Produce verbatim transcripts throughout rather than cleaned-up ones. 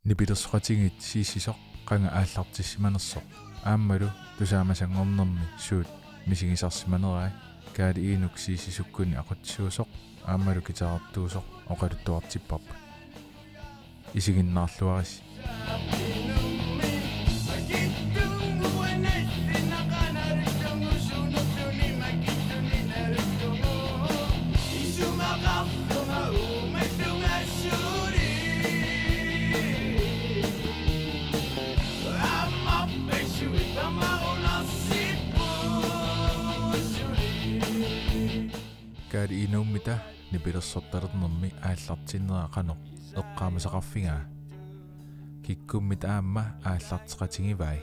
Nipilersoqatigiit Siisisoq qanga aallartissimanersoq aammalu tusaamasanngornermi suut misigisarsimanerai Kaali Inuk Siisisukkuni aqutsisuusoq aammalu guitarertuusoq oqaluttuartipparput. Isiginnaarluarisi. Kaali Inummita nipilersortalernermi aallartinnera qanoq eqqaamasaqarfigaa? Kikkummita aamma aallarteqatigivai?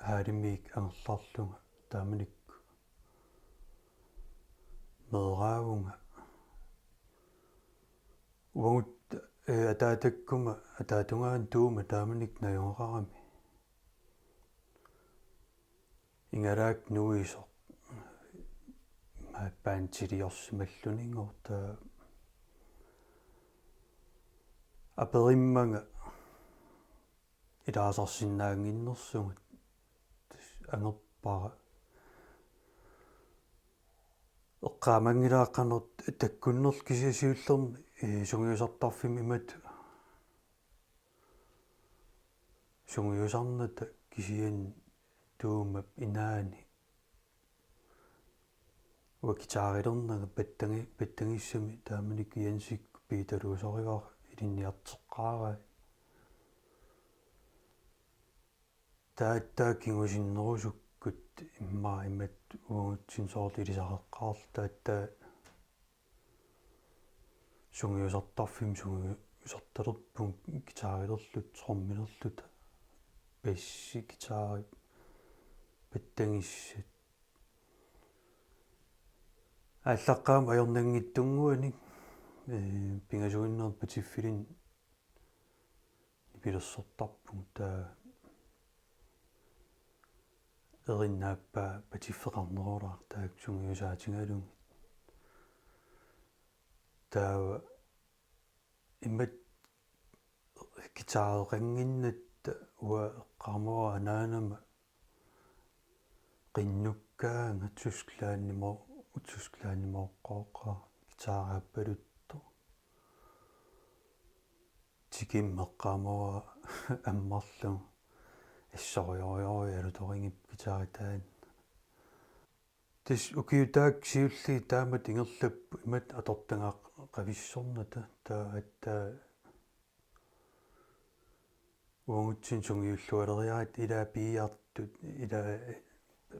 Haalimiik angerlarlunga taamanikkut meeraavunga. Uagut, eh, ataatakkuma, ataatungaani Tuuma taamanikkut najugaqarami. Igalaak nuisoq maappaantiliorsimalluninngoorta aperimmanga ilaasarsinnaannginnersunga angerpara. Eqqaamanngilara qanoq takkunnerlugu kisianni siullermik, eh, sungiusartarfimmi imatut sungiusarnata kisianni Tuumap inaani. Uanga guitarilernanga pattangi-, pattagissami taamanikkut Jensikkut Piitaluusorivara ilinniarteqqaarai. Taava aatsaat kingusinnerusukkut immaqa imatut uagutsinnut soorlu ilisaqaqqaarluta aatsaat sungiusartarfimmi sungiusartalerpugut guitarilerluta, trommilerluta, bassi, guitari, pattagissat. Aallaqqaammut ajornanngitsunnguanik, eh, pingasuinnarnik patiffilinnik nipilersortarpugut, taava erinaappaa patiffeqarnerulaartoq taakku sungiusaatigalugit. Taava imatut guitareqannginnatta uanga eqqaamavara anaanama qinnukkaanga Tysklandimo-, Tysklandimooqqooqaara guitaraappaluttoq. Tikimmeqqaamavara ammarlugu assorioriori alutorigipput guitari taanna. Tassa ukiut taakku siulliit taamatut ingerlapput imatut atortagaqavissornata, taava aatsaat uagutsinnut sungiullualeriaratta, ilaa piiartut, ilaa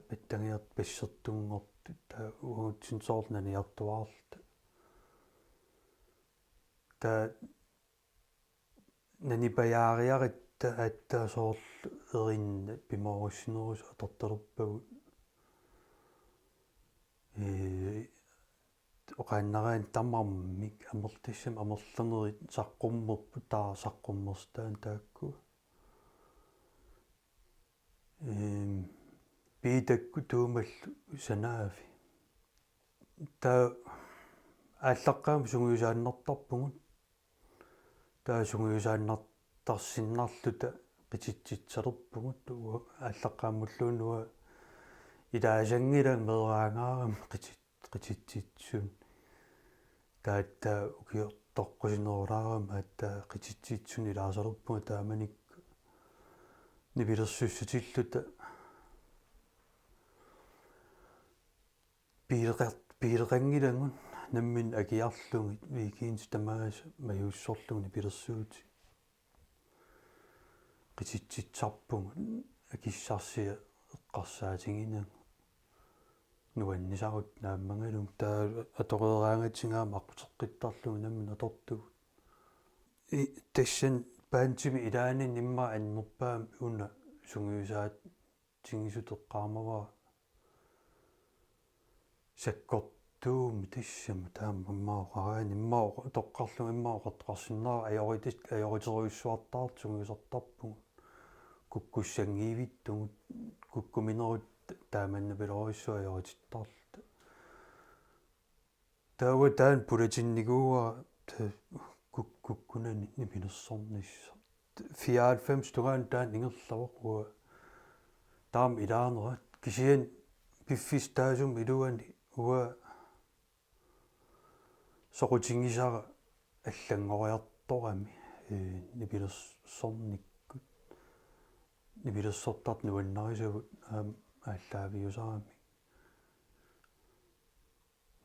pattagiartut bassertunngortut, taava uagutsinnut soorlu naniartuaarluta. Taava nanipajaariaratta aatsaat soorlu erinat pimoorussinerusut atortalerpagut. Ee, oqaannaraanni tamarmik amerlassami amerlanerit saqqummerput, taava saqqummersitaanni taakku. Ehm, Piitakkut Tuumallu sanaavi. Taava aallaqqaammut sungiusaannartarpugut. Taava sungiusaannartarsinnarluta qititsitsalerpugut. Uanga aallaqqaammulluunniit uanga ilaasanngilanga meeraangaarama qitit-, qititsitsunik. Taava aatsaat ukiut toqqusinerulaarami aatsaat qititsitsunik ilaasalerpunga taamanikkut nipilersussatilluta. Biileqar-, biileqanngilagut nammineq akiarlugit weekendit tamaasa majuussorlugit nipilersuutit. Qititsitsisarpugut akissarsiat eqqarsaatiginagit. Nuannisarutta naammagalugit, taava atoreeraangatsigu aamma aqquteqqittarlugu nammineq atortugut. I-, tassani bandimi ilaanni immaqa annerpaamik una sungiusaatigisutut eqqaamavara sakkortuumik tassami, taama immaqa oqaraanni, immaqa oqa-, toqqarlugu immaqa oqartoqarsinnaavoq, ajoritis-, ajoriterujussuartaartut sungiusartarpugut. Kukkussanngivittugut, kukkuminerutta taamanna pilorujussuaq ajoritittarluta. Taava taanna pulatinnikuuara, ta-, kuk-, kukkunani nipilersornissaq. Fireoghalvfems tungaanut taanna ingerlavoq uanga taama ilaanera. Kisianni piffissap taassuma iluani uanga soqutigisara allanngoriartorami, ee, nipilersornikkut. Nipilersortartut nuannarisagut aamma aallaaviusarami.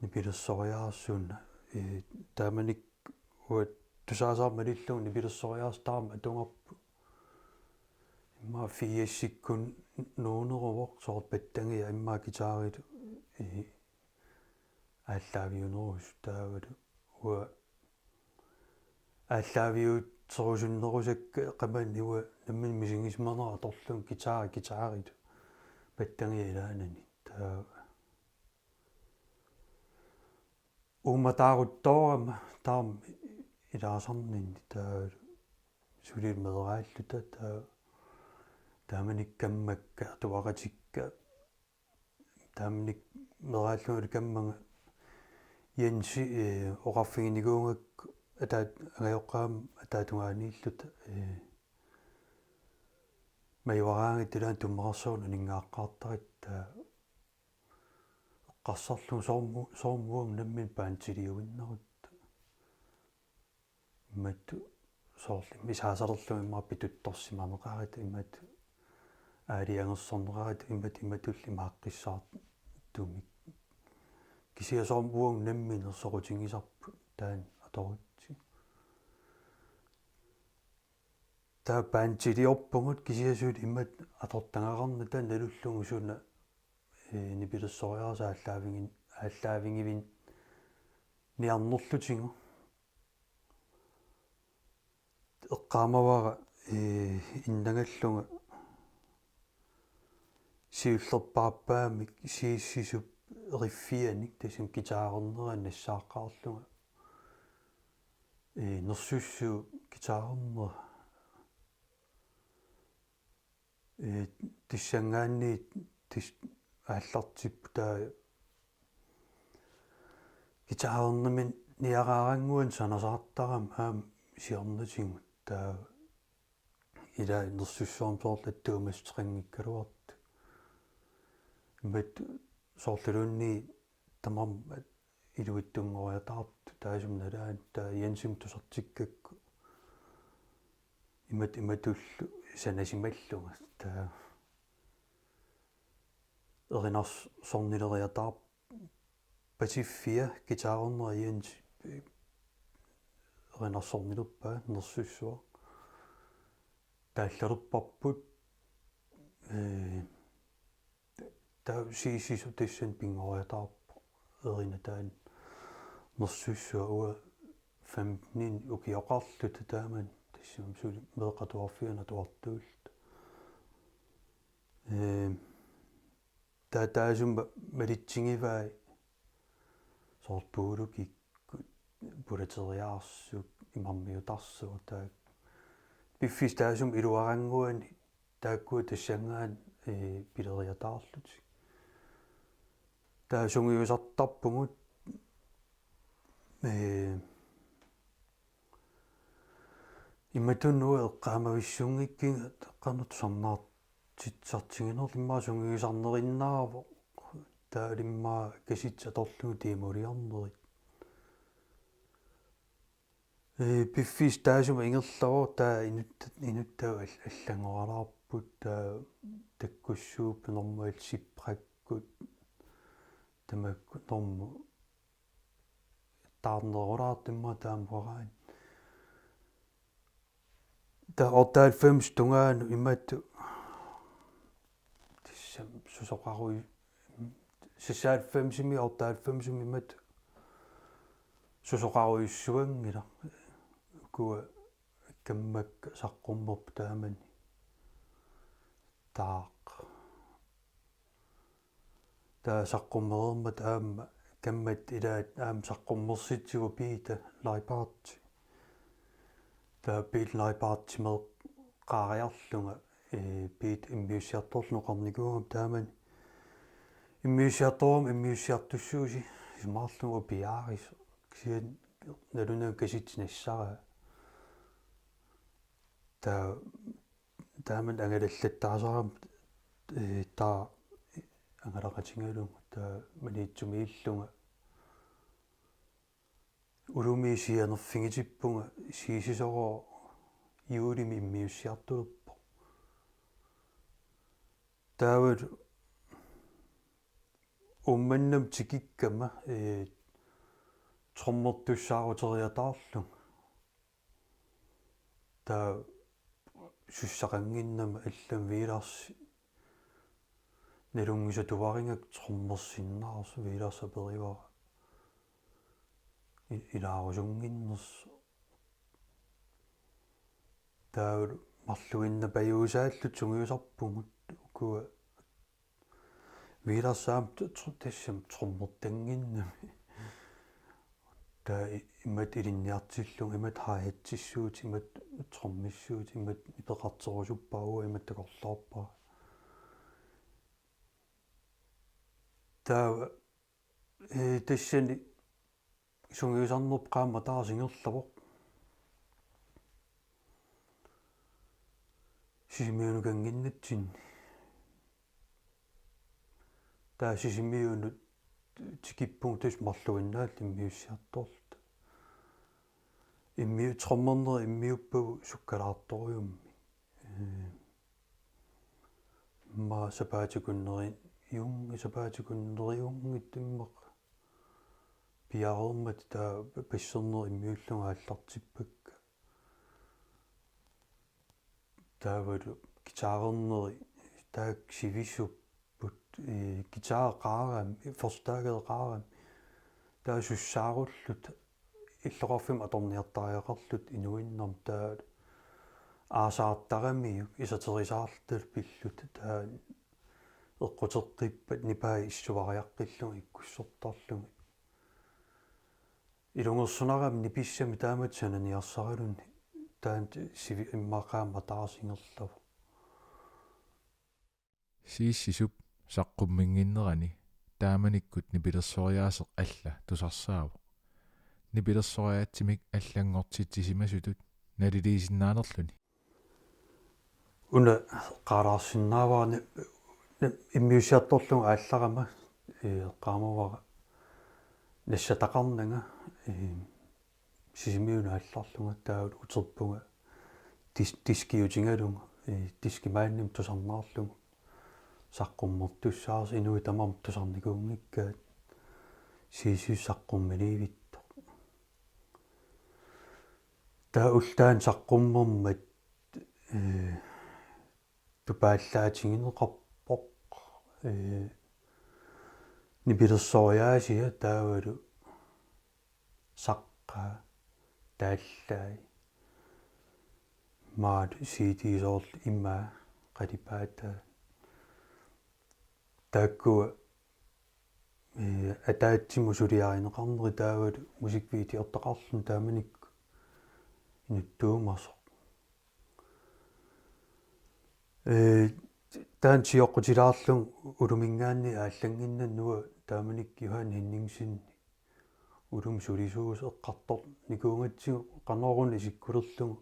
Nipilersoriaarsuuna, ee, taamanikkut uanga tusaasara malillugu nipilersoriaarsuaq taama atugarput. Immaqa firsikkut nuuneruvoq soorlu pattagiaq immaqa guitarit, ee, aallaaviunerusut taavalu uanga aallaaviuterusunnerusakka qamani uanga nammineq misigisimanera atorlugu guitari guitarit pattagiaq ilaanani. Taava uummataaruttoorama taama ilaasarninni taava suli meeraalluta taava taamanikkut kammakka atuaqatikka taamanikkut meeraallungalu kammaga Jensi, ee, oqarfiginikuugakku ataat angajoqqaama ataatungaaniilluta, ee, majuaraangatta ilaanni tummarsooq aninngaaqqaartaratta eqqarsarlugu soormu-, soormu uanga nammineq bandiliuinnarutta. Imatut soorlu isaasalerlugu immaqa pituttorsimaneqarata imatut aalajangersorneqarata imatut imatullu imaaqqissaartumik. Kisianni soormu uanga nammineq soqutigisarput taanna atorutsigu. Taava bandiliorpugut kisianni suli imatut atortagaqarnata nalullugu suna, ee, nipilersoriaaseq aallaavigin-, aallaavigivinniarnerlutigu. Eqqaamavara, ee, innangallunga siullerpaarpaamik siissisup riffianik tassami guitarernerani nassaaqqaarlunga, ee, nersussuup guitarernera. Ee, tassanngaanniit tas-, aallartippoq taava guitarernermini niaraarannguani sanasaartarami aamma siornatigut taava ilaa nersussuarmik soorlu attuumassuteqanngikkaluartoq. Imatut soorluluunniit tamarmik iluitsunngoriataartut taassuma nalaani taava Jensimut tusartikkakku imat-, imatullu sanasimallunga taava erinarsornileriataarpoq. Patiffia guitarernera Jensi erinarsornilerpaa nersussuaq. Taallalerparput, ee, taava siissisup tassani pinngoriataarpoq erinaq taanna nersussuaq uanga femten ukioqarluta taamani tassami suli meeqqat atuarfianni atuartuulluta. Ee, taava taassuma malitsigivai soorlu puulukikkut pulateriaarsut imarmiutarsuaq taakku. Piffissaq taassuma iluarannguani taakkua tassanngaanniit, ee, pileriataarlutik. Taava sungiusartarpugut, ee, imatut uanga eqqaamavissunngikkiga qanoq tusarnaartitsisartiginerlugu immaqa sungiusarnerinnaavoq taava immaqa kasitsit atorlugu demoliarnerit. Ee, piffissaq taassuma ingerlavoq taava inut-, inuttavut all-, allanngoralaarput taava takkussuupput normaalit siprakkut tamakku normu taarnerulaartumik taama uaraanni. Taava otteoghalvfems tungaanut imatut tassami susoqarui-, seksoghalvfemsimi otteoghalvfemsimi imatut susoqarujussuanngilaq. Ukua kammakka saqqummerput taamani. Taaq. Taava saqqummereermat aamma kammat ilaat aamma saqqummersitsigut Peter Leibardt. Taava Peter Leibardt meeqqaariarlunga, ee, Peter immiussiartorlugu oqarnikuugama taamani. Immiussiartorama immiussiartussuusi isumaqarlunga upiaarisoq. Kisianni nalunagu kasitsit nassaraa. Taa taaman angalallattaasarama, ee, taa angalaqatigalugu, taa Maniitsumiillunga. Ulumi sianerfigitippunga, siisisooq juulimi immiussiartulerpoq. Taavalu Uummannamut tikikkama, ee, trommertussaaruteriataarlunga. Taa sussaqannginnama allamik Viilarsi nalunngisatuarigakku trommersinnaarsoq, Viilarsi aperivara i-, ilaarusunnginnersoq. Taavalu marluinnapajuusaalluta sungiusarpugut, ukua Viilarsi aamma tr-, tr-, tassami trommertannginnami. Taa i-, imatut ilinniartillunga, imatut hi-hatsissuutit, imatut trommissuutit, imatut nipeqarterusuppara, imatut takorloorpara. Taava, ee, tassani sungiusarnerput qaammat ataaseq ingerlavoq. Sisimiunukannginnatsinni. Taa Sisimiunut tikippunga, tassa marluinnaalluta immiussiartorluta. Immiu-, trommerneri immiuppagu sukkalaartorujummik. Ee, immaqa sapaatip-akunneriunngit, sapaatip-akunneriunngit immaqa piareermat taa bassernerit immiullugit aallartippakka. Taavalu guitarerneri taakku sivisupput, ee, guitar qaarami, forstærkeri qaarami. Taa sussaarulluta illoqarfimmut atorniartariaqarluta inuinnarmik, taa aasaartaramiuk isaterisaarluta pilluta, taa eqquteqqippat nipai issuvariaqqillugit ikkussortarlugit. Ilungersunarami nipissami taamatut sananiarsaraluni, taanna sivi-, immaqa qaammat ataaseq ingerlavoq. Siissisup saqqumminnginnerani taamanikkut nipilersoriaaseq alla tusarsaavoq. Nipilersoriaatsimik allanngortitsisimasutut naliliisinnaanerluni. Una eqqaalaarsinnaavara ni-, ni-, immiussiartorlugu aallarama, ee, eqqaamavara nassataqarnanga, ee, Sisimiunut aallarlunga, taavalu uterpunga dis-, diskiutigalugu, ee, Discmanimut tusarnaarlugu. Saqqummertussaasut, inuit tamarmik tusarnikuunngikkaat, Siissisup saqqumminiivittoq. Taa ullut taanna saqqummermat, ee, tupaallaatigineqarpoq, ee, nipilersoriaasia taavalu saqqaa, taallai, maat C D soorlu imaa, qalipaataa. Taakkua, ee, ataatsimut suliarineqarneri taavalu musikvideortaqarluni taamanikkut inuttuumasoq. Ee, taanna sioqqutilaarlugu uluminngaanniit aallanngimmat, uanga taamanikkut Johan Henningsen ulumi sulisuusoq eqqartornikuugatsigu qanoruna isikkulerlugu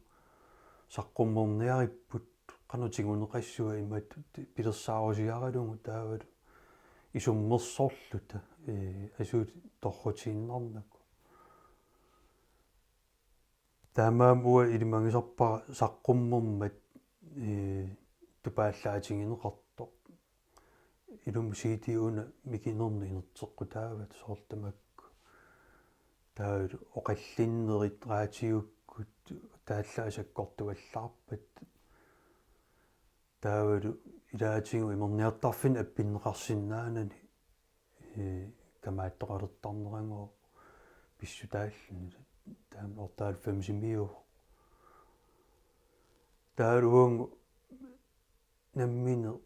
saqqummerniaripput, qanoq tiguneqassua imatut pilersaarusiaralugu taavalu isummersorluta, ee, asuut torrutiinnarnagu. Taamaammat uanga ilimagisarpara saqqummermat, ee, tupaallaatigineqartoq. Ilumut C D una mikinermut inerteqqutaavat soorlu tamakku. Taavalu oqallinnerit raatiukkut taallaat sakkortuallaarpat. Taavalu ilaatigut imerniartarfinni appinneqarsinnaanani, ee, kamaattoqalertarneragooq pissutaalluni, taama otteoghalvfemsimiuvoq. Taavalu uagut nammineq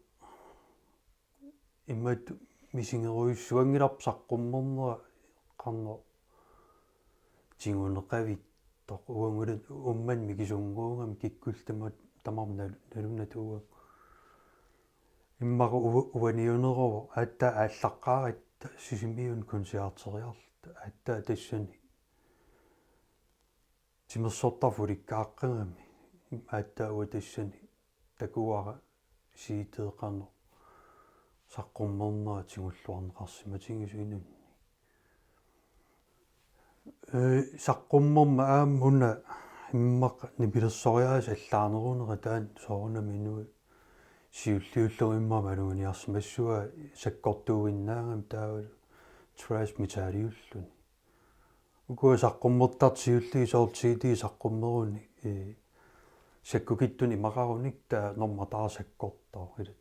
imatut misigerujussuanngilarput saqqummernera qanoq tiguneqavittoq. Uagut Uummannut mikisunnguugami, kikkullu tama-, tamarmik nal-, nalunatik uagut. Immaqa u-, uaniuneruvoq aatsaat aallaqqaaratta Sisimiuni koncerteriarluta, aatsaat tassani Timersortarfik ulikkaaqqigami aatsaat uanga tassani takuara C D-qanoq saqqummernerat tigulluarneqarsimatigisoq inunnik. Ee, saqqummermat aamma una immaqa nipilersoriaaseq allaanerunera taanna soorunami inuit siulliullugit immaqa maluginiarsimassavaat sakkortuuinnaagami taavalu thrash metaliulluni. Ukua saqqummertartut siulliit soorlu C D saqqummeruni, ee, sakkukitsunik imaqarunik taava normu ataaseq sakkortoq. Ila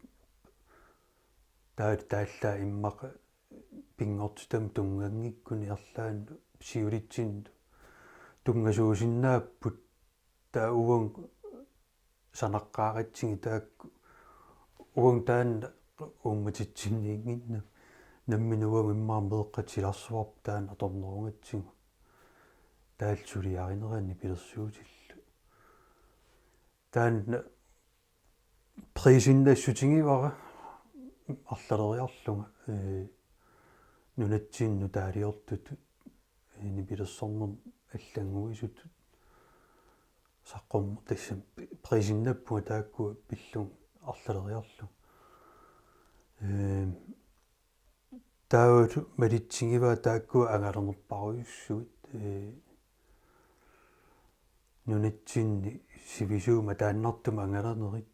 taava taallaat immaqa pinngortitami tunnganngikkunik arlaannut siulitsinnut tunngasuusinnaapput taava uanga sanaqqaaratsigit taakku uanga taanna uummatitsinniinnginnami nammineq uanga immaqa meeqqat silarsuarput taanna atornerugatsigu taava suliarinerani nipilersuutillu. Taanna prisinnaassutigivara arlaleriarlunga, ee, nunatsinni nutaaliortutut, ee, nipilersornermut allannguisutut saqqummertartut tassami prisinnappunga taakku pillugit arlaleriarlunga. Ee, taava malitsigivara taakku angalanerpaarujussuit, ee, nunatsinni sivisuumik ataannartumik angalanerit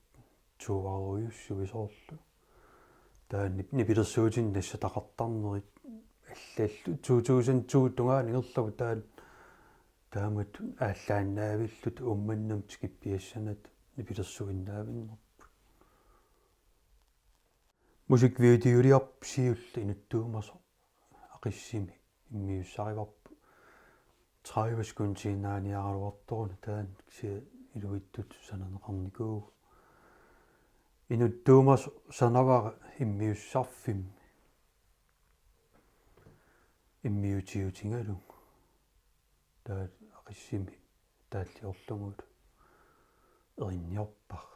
tuuarujussuit soorlu. Taava nip-, nipilersuutinik nassataqartarnerit allallu to tusind to tungaanut ingerlavoq taanna taamatut aallaannaavilluta Uummannamut tikippiassanata nipilersuinnaavinnerput. Musikvideoliarpoq siulleq inuttuumasoq Aqissimi immiussarivarput. Tredive sekundinnaaniaraluartoruna taanna kisianni iluitsutut sananeqarnikuuvoq. Inuttuumasoq sanavara immiussarfimmi immiutiutigalugu. Taava Aqissimi taalliorlugulu erinniorpara.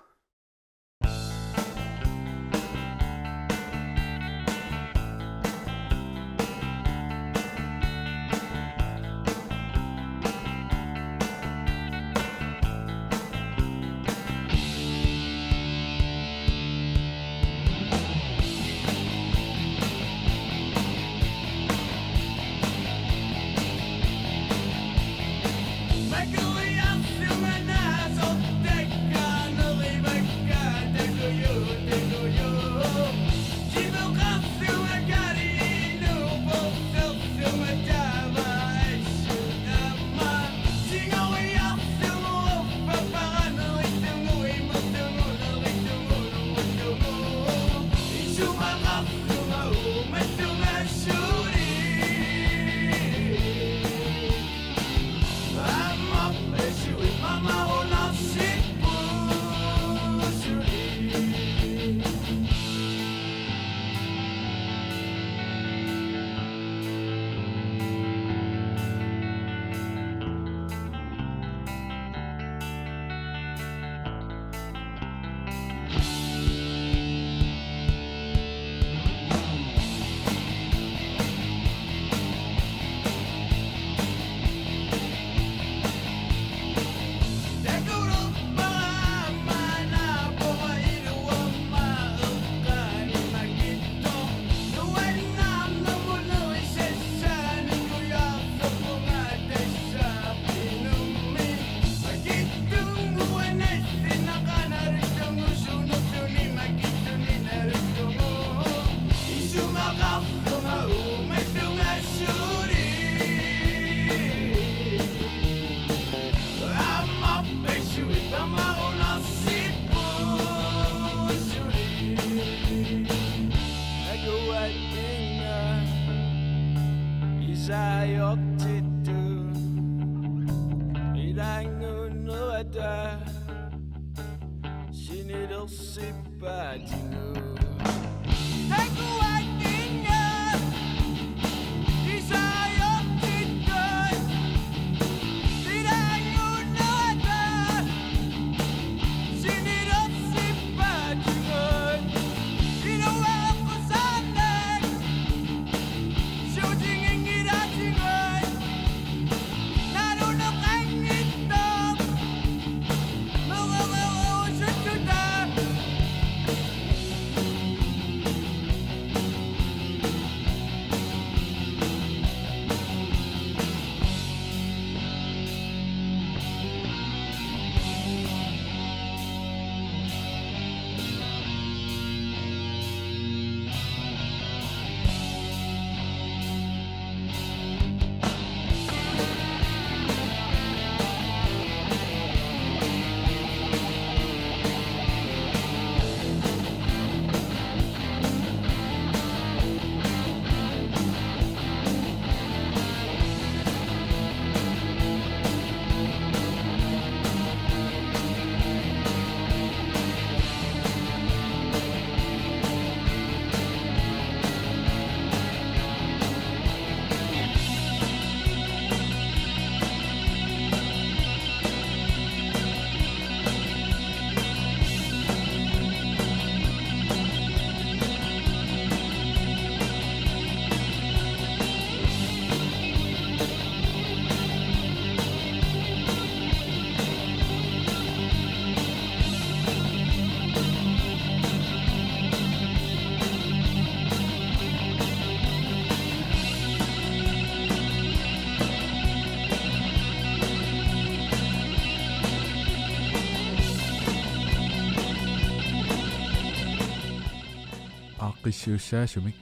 Qissiussaasumik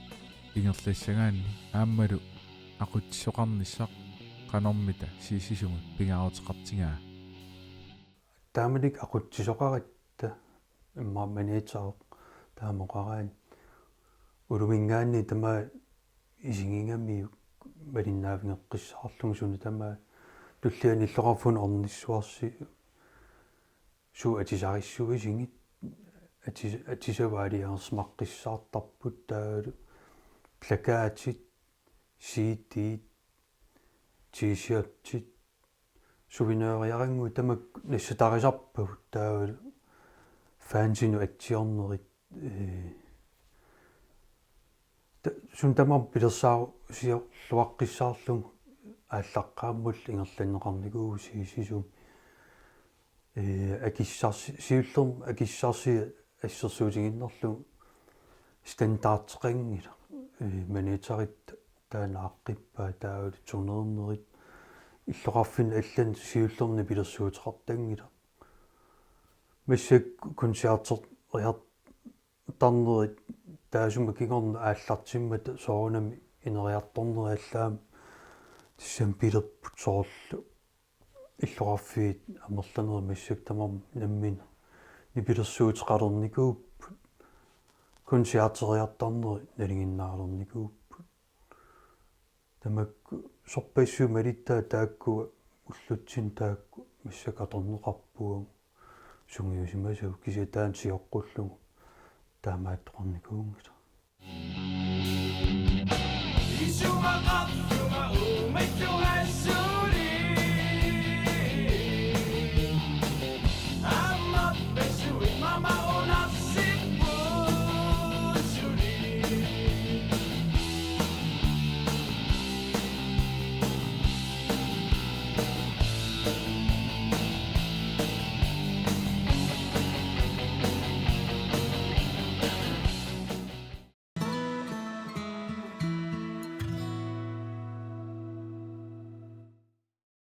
ingerlassagaanni aammalu aqutsisoqarnissaq qanormita Siisisumut pingaaruteqartigaa? Taamanikkut aqutsisoqaratta immaqa managereq taama oqaraanni, ulluminngaanniit tamaat isigigamiuk malinnaavigeqqissaarlugu suna tamaat. Tulliani illoqarfinnut ornissuarsi suut atisarissavigit, atis-, atisavaa aliarsmaqqissaartarput taavalu plakatit, C D-t, T-shirtit, souveniriarannguit tamakku nassatarisarpagut taavalu fansinut atsiornerit, ee, ta-, suna tamaat pilersaarusiorluaqqissaarlugu aallaqqaammullu ingerlanneqarnikuuvoq Siisisumi. Ee, akissarsi-, siullermik akissarsiat assersuutigiinnarlugu standardeqanngilaq. Ee, managerit taanna aaqqippaa taavalu turneernerit illoqarfinni allani siullermik nipilersuuteqartanngilaq. Massakkut koncerteriartarnerit taassuma kingorna aallartimmata soorunami ineriartornerit allaat tassami pilerput, soorlu illoqarfiit amerlanerit massakkut tamarmik nammineq nipilersuuteqalernikuupput, koncerteriartarnerit nalinginnaalernikuupput. Tamakku sorpassuit malittaat taakku ullutsinni taakku massakkut atorneqarput, sungiusimasagut, kisianni taanna sioqqullugu taamaattoqarnikuunngilaq.